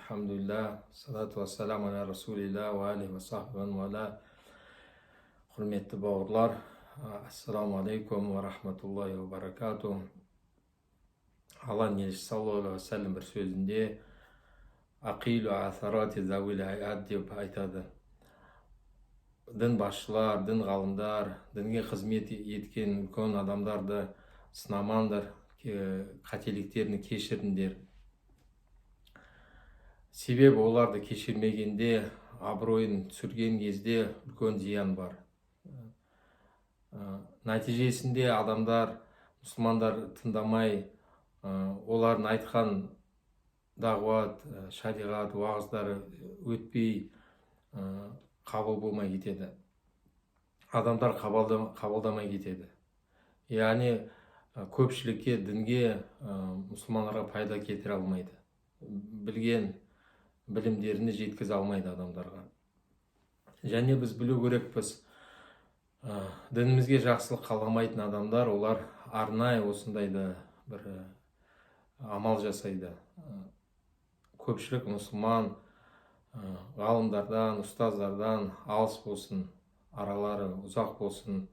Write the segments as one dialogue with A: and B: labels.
A: Алхамдулилля, салату вассалам аля расулилля, ва алихи ва сахби ва. Құрметті бауырлар, ассаламу алейкум ва рахматуллахи ва баракату. Алланың елшісі саллаллаху алейхи уассалам бір сөзінде «Ақилу асарати зауил хайат» деп айтады. Дін басшылар, дін ғалымдар, дінге қызмет еткен үлкен адамдарды сынамаңдар, қателіктерін кешіріңдер. Себебі оларды кешірмегенде, абыройын түсірген кезде үлкен зиян бар. Нәтижесінде адамдар, мұсылмандар тыңдамай, олардың айтқан дағуат, шариғат уағыздары өтпей, қабыл болмай кетеді, адамдар қабылдамай кетеді. Яғни көпшілікке, дінге, мұсылмандарға пайда келтіре алмайды, білген білімдерін жеткізе алмайды адамдарға. Және біз білу керекпіз, дінімізге жақсылық қаламайтын адамдар, олар арнайы осындайды бір амал жасайды. Көпшілік мұсылман ғалымдардан, ұстаздардан алыс болсын, аралары ұзақ болсын,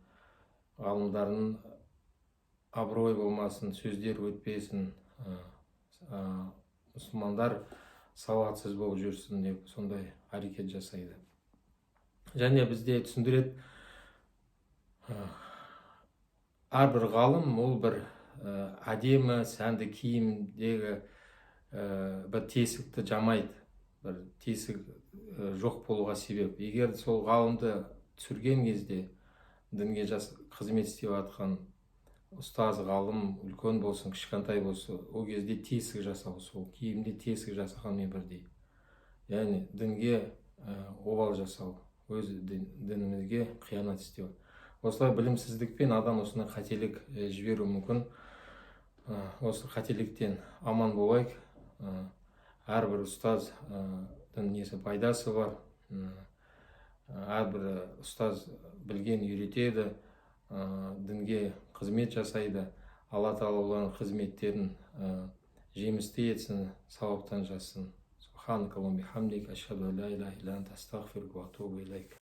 A: ғалымдардың абырой болмасын, сөздер өтпесін, мұсылмандар сауатсыз болып жүрсін деп сондай әрекет жасайды. Және бізде түсіндіреді, әрбір ғалым ол бір әдемі, сәнді киімдегі бір тесікті жамайды, бір тесік жоқ болуға себеп. Егер сол ғалымды түсірген кезде, дінге қызмет істеп жатқан ұстаз, ғалым үлкен болсын, кішкентай болсын, ол кезде тесік жасау сол киімде тесік жасағанмен бірдей. Яғни дінге обал жасау, өз дінімізге қиянат істеу. Осылай білімсіздікпен адам осындай қателік жіберуі мүмкін. Осы қателіктен аман болайық. Әрбір ұстаздың несі, пайдасы бар. Әрбір ұстаз білген үйретеді, дінге қызмет жасайды. Алла Тағала олардың қызметтерін жемісті етсін, сауаптан жазсын. Субханакаллахумма бихамдик, ашхаду ан ла илаха илля анта, астағфирука ва атубу илейк.